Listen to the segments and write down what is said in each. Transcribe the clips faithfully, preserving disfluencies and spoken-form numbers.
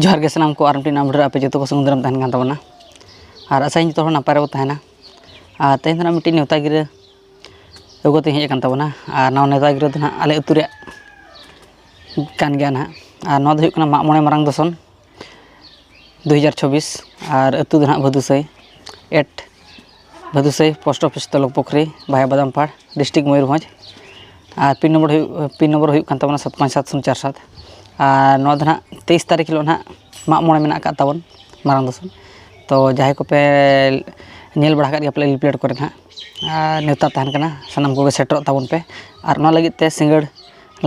ᱡᱚᱦᱟᱨ ᱜᱮ ᱥᱟᱱᱟᱢ ᱠᱚ, ᱟᱨ ᱢᱤᱫᱴᱤᱡ ᱱᱟᱣᱟ video ᱨᱮ ᱟᱯᱮ ᱡᱚᱛᱚ ᱠᱚ ᱥᱟᱹᱜᱩᱱ ᱫᱟᱨᱟᱢ ᱛᱟᱦᱮᱱ ᱠᱟᱱ ᱛᱟᱵᱚᱱᱟ᱾ ᱟᱨ ᱟᱥᱟᱭᱟᱹᱧ ᱡᱚᱛᱚ ᱦᱚᱲ ᱱᱟᱯᱟᱭ ᱨᱮᱵᱚ ᱛᱟᱦᱮᱱᱟ᱾ ᱟᱨ ᱛᱮᱦᱮᱧ ᱫᱚ ᱱᱟᱜ ᱢᱤᱫᱴᱤᱡ ᱱᱮᱣᱛᱟ ᱜᱤᱨᱟᱹ ᱟᱹᱜᱩ ᱠᱟᱛᱮ ᱦᱮᱡ ᱟᱠᱟᱱ ᱛᱟᱵᱚᱱᱟ᱾ ᱟᱨ ᱱᱚᱣᱟ ᱱᱮᱣᱛᱟ ᱜᱤᱨᱟᱹ ᱫᱚ ᱱᱟᱜ ᱟᱞᱮ ᱟᱹᱛᱩ ᱨᱮᱭᱟᱜ ᱠᱟᱱ ᱜᱮᱭᱟ ᱱᱟᱜ᱾ ᱟᱨ ᱱᱚᱣᱟ ᱫᱚ ᱦᱩᱭᱩᱜ ᱠᱟᱱᱟ ᱢᱟᱜ ᱢᱚᱬᱮ ᱢᱟᱨᱟᱝ ᱫᱚᱥᱚᱱ ᱫᱩ ᱦᱟᱡᱟᱨ ᱪᱷᱚᱵᱵᱤᱥ᱾ ᱟᱨ ᱟᱹᱛᱩ ᱫᱚ ᱱᱟᱜ ᱵᱷᱟᱹᱫᱩᱥᱟᱹᱭ, ᱮᱴ ᱵᱷᱟᱹᱫᱩᱥᱟᱹᱭ, post office ᱛᱚᱞᱚᱠ ᱯᱩᱠᱷᱨᱤ, ᱵᱷᱟᱭᱟ ᱵᱟᱫᱟᱢᱯᱟᱲ, district ᱢᱚᱭᱩᱨᱵᱷᱚᱸᱡᱽ᱾ ᱟᱨ ᱯᱤᱱ ᱱᱚᱢᱵᱚᱨ ᱦᱩᱭᱩᱜ, ᱯᱤᱱ ᱱᱚᱢᱵᱚᱨ ᱦᱩᱭᱩᱜ ᱠᱟᱱ ᱛᱟᱵᱚᱱᱟ ᱥᱟᱛ ᱯᱟᱸᱪ ᱥᱟᱛ ᱥᱩᱱ ᱪᱟᱨ ᱥᱟᱛ᱾ ᱟᱨ ᱱᱚᱣᱟ ᱫᱚ ᱱᱟᱜ ᱛᱮᱭᱤᱥ ᱛᱟᱹᱨᱤᱠᱷ ᱦᱤᱞᱳᱜ ᱱᱟᱜ ᱢᱟᱜ ᱢᱚᱬᱮ ᱢᱮᱱᱟᱜ ᱟᱠᱟᱫ ᱛᱟᱵᱚᱱ ᱢᱟᱨᱟᱝ ᱫᱚᱥᱚᱱ᱾ ᱛᱚ ᱡᱟᱦᱟᱸᱭ ᱠᱚᱯᱮ ᱧᱮᱞ ᱵᱟᱲᱟ ᱟᱠᱟᱫ ᱜᱮᱭᱟ ᱯᱟᱞᱮ leaflet ᱠᱚᱨᱮ ᱱᱟᱜ, ᱟᱨ ᱱᱮᱣᱛᱟ ᱛᱟᱦᱮᱱ ᱠᱟᱱᱟ, ᱥᱟᱱᱟᱢ ᱠᱚᱜᱮ ᱥᱮᱴᱮᱨᱚᱜ ᱛᱟᱵᱚᱱ ᱯᱮ᱾ ᱟᱨ ᱚᱱᱟ ᱞᱟᱹᱜᱤᱫ ᱛᱮ ᱥᱤᱸᱜᱟᱹᱲ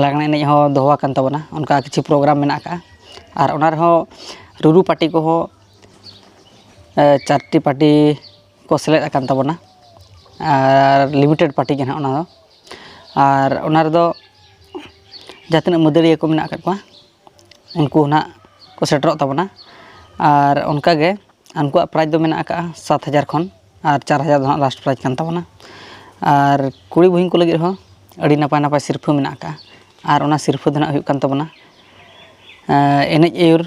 ᱞᱟᱜᱽᱬᱮ ᱮᱱᱮᱡ ᱦᱚᱸ ᱫᱚᱦᱚ ᱟᱠᱟᱱ ᱛᱟᱵᱚᱱᱟ, ᱚᱱᱠᱟ ᱠᱤᱪᱷᱩ program ᱢᱮᱱᱟᱜ ᱟᱠᱟᱫᱼᱟ᱾ ᱟᱨ ᱚᱱᱟ ᱨᱮᱦᱚᱸ ᱨᱩᱨᱩ party ᱠᱚᱦᱚᱸ, ᱮ, ᱪᱟᱨᱴᱤ party ᱠᱚ ᱥᱮᱞᱮᱫ ᱟᱠᱟᱱ ᱛᱟᱵᱚᱱᱟ᱾ ᱟᱨ limited party ᱜᱮ ᱱᱟᱦᱟᱜ ᱚᱱᱟ ᱫᱚ᱾ ᱟᱨ ᱚᱱᱟ ᱨᱮᱫᱚ ᱡᱟᱦᱟᱸ ᱛᱤᱱᱟᱹᱜ ᱢᱟᱹᱫᱟᱹᱲᱤᱭᱟᱹ ᱠᱚ ᱢᱮᱱᱟᱜ ᱟᱠᱟᱫ ᱠᱚᱣᱟ, ᱩᱱᱠᱩ ᱱᱟᱦᱟᱜ ᱠᱚ ᱥᱮᱴᱮᱨᱚᱜ ᱛᱟᱵᱚᱱᱟ᱾ ᱟᱨ ᱚᱱᱠᱟᱜᱮ ᱩᱱᱠᱩᱣᱟᱜ prize ᱫᱚ ᱢᱮᱱᱟᱜ ᱟᱠᱟᱫᱼᱟ ᱥᱟᱛ ᱦᱟᱡᱟᱨ ᱠᱷᱚᱱ, ᱟᱨ ᱪᱟᱨ ᱦᱟᱡᱟᱨ ᱫᱚ ᱱᱟᱦᱟᱜ last prize ᱠᱟᱱ ᱛᱟᱵᱚᱱᱟ᱾ ᱟᱨ ᱠᱩᱲᱤ ᱵᱩᱦᱤᱱ ᱠᱚ ᱞᱟᱹᱜᱤᱫ ᱦᱚᱸ ᱟᱹᱰᱤ ᱱᱟᱯᱟᱭ ᱱᱟᱯᱟᱭ ᱥᱤᱨᱯᱷᱟᱹ ᱢᱮᱱᱟᱜ ᱟᱠᱟᱫᱼᱟ᱾ ᱟᱨ ᱚᱱᱟ ᱥᱤᱨᱯᱷᱟᱹ ᱫᱚ ᱱᱟᱦᱟᱜ ᱦᱩᱭᱩᱜ ᱠᱟᱱ ᱛᱟᱵᱚᱱᱟ, ᱮ, ᱮᱱᱮᱡ ᱟᱹᱭᱩᱨ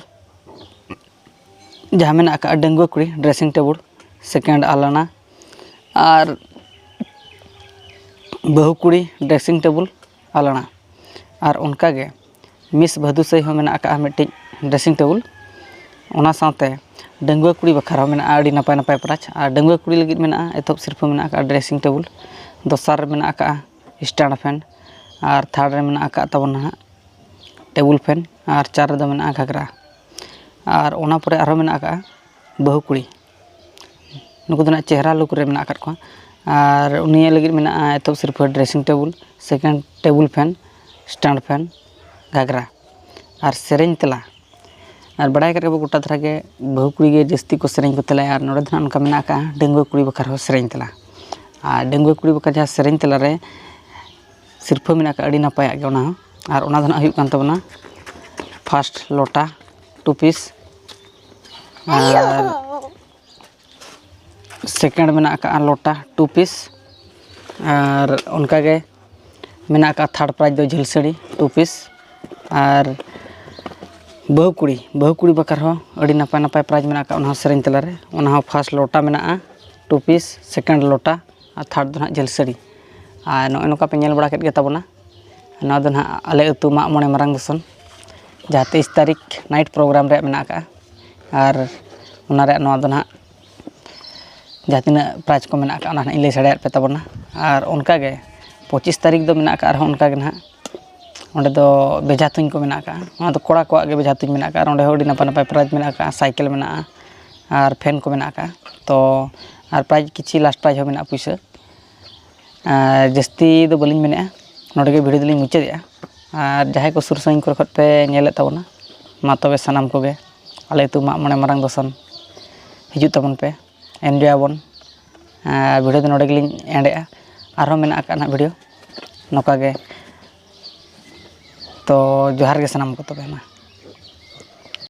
ᱡᱟᱦᱟᱸ ᱢᱮᱱᱟᱜ ᱟᱠᱟᱫᱼᱟ, ᱰᱟᱺᱜᱩᱣᱟᱹ ᱠᱩᱲᱤ dressing table, second ᱟᱞᱟᱱᱟ, ᱟᱨ ᱵᱟᱹᱦᱩ ᱠᱩᱲᱤ dressing table ᱟᱞᱟᱱᱟ᱾ ᱟᱨ ᱚᱱᱠᱟᱜᱮ Miss ᱵᱷᱟᱹᱫᱩᱥᱟᱹᱭ ᱦᱚᱸ ᱢᱮᱱᱟᱜ ᱟᱠᱟᱫᱼᱟ ᱢᱤᱫᱴᱤᱡ dressing table᱾ ᱚᱱᱟ ᱥᱟᱶᱛᱮ ᱰᱟᱺᱜᱩᱣᱟᱹ ᱠᱩᱲᱤ ᱵᱟᱠᱷᱨᱟ ᱦᱚᱸ ᱢᱮᱱᱟᱜᱼᱟ ᱟᱹᱰᱤ ᱱᱟᱯᱟᱭ ᱱᱟᱯᱟᱭ prize᱾ ᱟᱨ ᱰᱟᱺᱜᱩᱣᱟᱹ ᱠᱩᱲᱤ ᱞᱟᱹᱜᱤᱫ ᱢᱮᱱᱟᱜᱼᱟ, ᱮᱛᱚᱦᱚᱵ ᱥᱤᱨᱯᱷᱟᱹ ᱢᱮᱱᱟᱜ ᱟᱠᱟᱫᱼᱟ dressing table, ᱫᱚᱥᱟᱨ ᱨᱮ ᱢᱮᱱᱟᱜ ᱟᱠᱟᱫᱼᱟ stand fan, ᱟᱨ third ᱨᱮ ᱢᱮᱱᱟᱜ ᱟᱠᱟᱫ ᱛᱟᱵᱚᱱᱟ ᱦᱟᱸᱜ table fan, ᱟᱨ ᱪᱟᱨ ᱨᱮᱫᱚ ᱢᱮᱱᱟᱜᱼᱟ ᱜᱷᱟᱜᱽᱨᱟ᱾ ᱟᱨ ᱚᱱᱟ ᱯᱚᱨᱮ ᱟᱨᱦᱚᱸ ᱢᱮᱱᱟᱜ ᱟᱠᱟᱫᱼᱟ ᱵᱟᱹᱦᱩ ᱠᱩᱲᱤ᱾ ᱱᱩᱠᱩ ᱫᱚ ᱱᱟᱜ ᱪᱮᱦᱨᱟ look ᱨᱮ ᱢᱮᱱᱟᱜ ᱟᱠᱟᱫ ᱠᱚᱣᱟ᱾ ᱟᱨ ᱩᱱᱤᱭᱟᱜ ᱞᱟᱹᱜᱤᱫ ᱢᱮᱱᱟᱜᱼᱟ ᱮᱛᱚᱦᱚᱵ ᱥᱤᱨᱯᱷᱟᱹ dressing table, second table fan, stand fan, ᱜᱷᱟᱜᱽᱨᱟ᱾ ᱟᱨ ᱥᱮᱨᱮᱧ ᱛᱮᱞᱟ, ᱟᱨ ᱵᱟᱲᱟᱭ ᱠᱟᱜ ᱜᱮᱵᱚ ᱜᱚᱴᱟ ᱫᱷᱟᱨᱟ ᱜᱮ, ᱵᱟᱹᱦᱩ ᱠᱩᱲᱤ ᱜᱮ ᱡᱟᱹᱥᱛᱤ ᱠᱚ ᱥᱮᱨᱮᱧ ᱠᱚ ᱛᱮᱞᱟᱭᱟ᱾ ᱟᱨ ᱱᱚᱰᱮ ᱫᱚ ᱱᱟᱜ ᱚᱱᱠᱟ ᱢᱮᱱᱟᱜ ᱟᱠᱟᱫᱼᱟ ᱰᱟᱺᱜᱩᱣᱟᱹ ᱠᱩᱲᱤ ᱵᱟᱠᱷᱨᱟ ᱦᱚᱸ ᱥᱮᱨᱮᱧ ᱛᱮᱞᱟ᱾ ᱟᱨ ᱰᱟᱺᱜᱩᱣᱟᱹ ᱠᱩᱲᱤ ᱵᱟᱠᱷᱨᱟ ᱡᱟᱦᱟᱸ ᱥᱮᱨᱮᱧ ᱛᱮᱞᱟ ᱨᱮ ᱥᱤᱨᱯᱷᱟᱹ ᱢᱮᱱᱟᱜ ᱟᱠᱟᱫᱼᱟ ᱟᱹᱰᱤ ᱱᱟᱯᱟᱭᱟᱜ ᱜᱮ ᱚᱱᱟ ᱦᱚᱸ᱾ ᱟᱨ ᱚᱱᱟ ᱫᱚ ᱱᱟᱜ ᱦᱩᱭᱩᱜ ᱠᱟᱱ ᱛᱟᱵᱚᱱᱟ first ᱞᱚᱴᱟ two piece, ᱟᱨ second ᱢᱮᱱᱟᱜ ᱟᱠᱟᱫᱼᱟ ᱞᱚᱴᱟ two piece, ᱟᱨ ᱚᱱᱠᱟᱜᱮ ᱢᱮᱱᱟᱜ ᱟᱠᱟᱫᱼᱟ third prize ᱫᱚ ᱡᱷᱟᱹᱞ ᱥᱟᱹᱲᱤ two piece, ᱟᱨ ᱵᱟᱹᱦᱩ ᱠᱩᱲᱤ, ᱵᱟᱹᱦᱩ ᱠᱩᱲᱤ ᱵᱟᱠᱷᱨᱟ ᱦᱚᱸ ᱟᱹᱰᱤ ᱱᱟᱯᱟᱭ ᱱᱟᱯᱟᱭ prize ᱢᱮᱱᱟᱜ ᱟᱠᱟᱫ, ᱚᱱᱟ ᱦᱚᱸ ᱥᱮᱨᱮᱧ ᱛᱟᱞᱟᱨᱮ᱾ ᱚᱱᱟ ᱦᱚᱸ first ᱞᱚᱴᱟ ᱢᱮᱱᱟᱜᱼᱟ, two piece, second ᱞᱚᱴᱟ, ᱟᱨ third ᱫᱚ ᱱᱟᱦᱟᱜ ᱡᱷᱟᱹᱞ ᱥᱟᱹᱲᱤ᱾ ᱟᱨ ᱱᱚᱜᱼᱚᱭ ᱱᱚᱝᱠᱟ ᱯᱮ ᱧᱮᱞ ᱵᱟᱲᱟ ᱠᱮᱫ ᱜᱮ ᱛᱟᱵᱚᱱᱟ᱾ ᱱᱚᱣᱟ ᱫᱚ ᱱᱟᱦᱟᱜ ᱟᱞᱮ ᱟᱹᱛᱩ ᱢᱟᱜ ᱢᱚᱬᱮ ᱢᱟᱨᱟᱝ ᱫᱚᱥᱚᱱ, ᱡᱟᱦᱟᱸ ᱛᱮᱭᱤᱥ ᱛᱟᱹᱨᱤᱠᱷ night program ᱨᱮᱭᱟᱜ ᱢᱮᱱᱟᱜ ᱟᱠᱟᱫᱼᱟ᱾ ᱟᱨ ᱚᱱᱟ ᱨᱮᱭᱟᱜ ᱱᱚᱣᱟ ᱫᱚ ᱱᱟᱦᱟᱜ ᱡᱟᱦᱟᱸ ᱛᱤᱱᱟᱹᱜ prize ᱠᱚ ᱢᱮᱱᱟᱜ ᱟᱠᱟᱫ, ᱚᱱᱟ ᱱᱟᱦᱟᱜ ᱤᱧ ᱞᱟᱹᱭ ᱥᱟᱰᱮᱭᱟᱫ ᱯᱮ ᱛᱟᱵᱚᱱᱟ᱾ ᱟᱨ ᱚᱱᱠᱟᱜᱮ ᱯᱚᱸᱪᱤᱥ ᱛᱟᱹᱨᱤᱠᱷ ᱫᱚ ᱢᱮᱱᱟᱜ ᱟᱠᱟᱫ ᱟᱨᱦᱚᱸ ᱚᱱᱠᱟᱜᱮ ᱱᱟᱦᱟᱜ, ᱚᱸᱰᱮ ᱫᱚ ᱵᱮᱡᱷᱟ ᱛᱩᱧ ᱠᱚ ᱢᱮᱱᱟᱜ ᱟᱠᱟᱫᱼᱟ᱾ ᱚᱱᱟ ᱫᱚ ᱠᱚᱲᱟ ᱠᱚᱣᱟᱜ ᱜᱮ ᱵᱮᱡᱷᱟ ᱛᱩᱧ ᱢᱮᱱᱟᱜ ᱟᱠᱟᱫᱼᱟ᱾ ᱟᱨ ᱚᱸᱰᱮ ᱦᱚᱸ ᱟᱹᱰᱤ ᱱᱟᱯᱟᱭ ᱱᱟᱯᱟᱭ prize ᱢᱮᱱᱟᱜ ᱟᱠᱟᱫᱼᱟ, ᱥᱟᱭᱠᱮᱞ ᱢᱮᱱᱟᱜᱼᱟ, ᱟᱨ ᱯᱷᱮᱱ ᱠᱚ ᱢᱮᱱᱟᱜ ᱟᱠᱟᱫᱼᱟ᱾ ᱛᱚ ᱟᱨ prize, ᱠᱤᱪᱷᱤ last prize ᱦᱚᱸ ᱢᱮᱱᱟᱜᱼᱟ, ᱯᱩᱭᱥᱟᱹ᱾ ᱟᱨ ᱡᱟᱹᱥᱛᱤ ᱫᱚ ᱵᱟᱹᱞᱤᱧ ᱢᱮᱱᱮᱫᱼᱟ, ᱱᱚᱰᱮ ᱜᱮ video ᱫᱚᱞᱤᱧ ᱢᱩᱪᱟᱹᱫᱮᱜᱼᱟ᱾ ᱟᱨ ᱡᱟᱦᱟᱸᱭ ᱠᱚ ᱥᱩᱨ ᱥᱟᱺᱜᱤᱧ ᱠᱚᱨᱮ ᱠᱷᱚᱱ ᱯᱮ ᱧᱮᱞᱮᱫ ᱛᱟᱵᱚᱱᱟ, ᱢᱟ ᱛᱚᱵᱮ ᱥᱟᱱᱟᱢ ᱠᱚᱜᱮ ᱟᱞᱮ ᱟᱹᱛᱩ ᱢᱟᱜ ᱢᱚᱬᱮ ᱢᱟᱨᱟᱝ ᱫᱚᱥᱚᱱ ᱦᱤᱡᱩᱜ ᱛᱟᱵᱚᱱ ᱯᱮ, enjoy ᱟᱵᱚᱱ᱾ ᱟᱨ video ᱫᱚ ᱱᱚᱰᱮ ᱜᱮᱞᱤᱧ endᱮᱜᱼᱟ, ᱟᱨᱦᱚᱸ ᱢᱮᱱᱟᱜ ᱟᱠᱟᱫ ᱱᱟᱦᱟᱜ video ᱱᱚᱝᱠᱟ ᱜᱮ᱾ ᱛᱚ ᱡᱚᱦᱟᱨ ᱜᱮ ᱥᱟᱱᱟᱢ ᱠᱚ ᱛᱚᱵᱮ ᱢᱟ᱾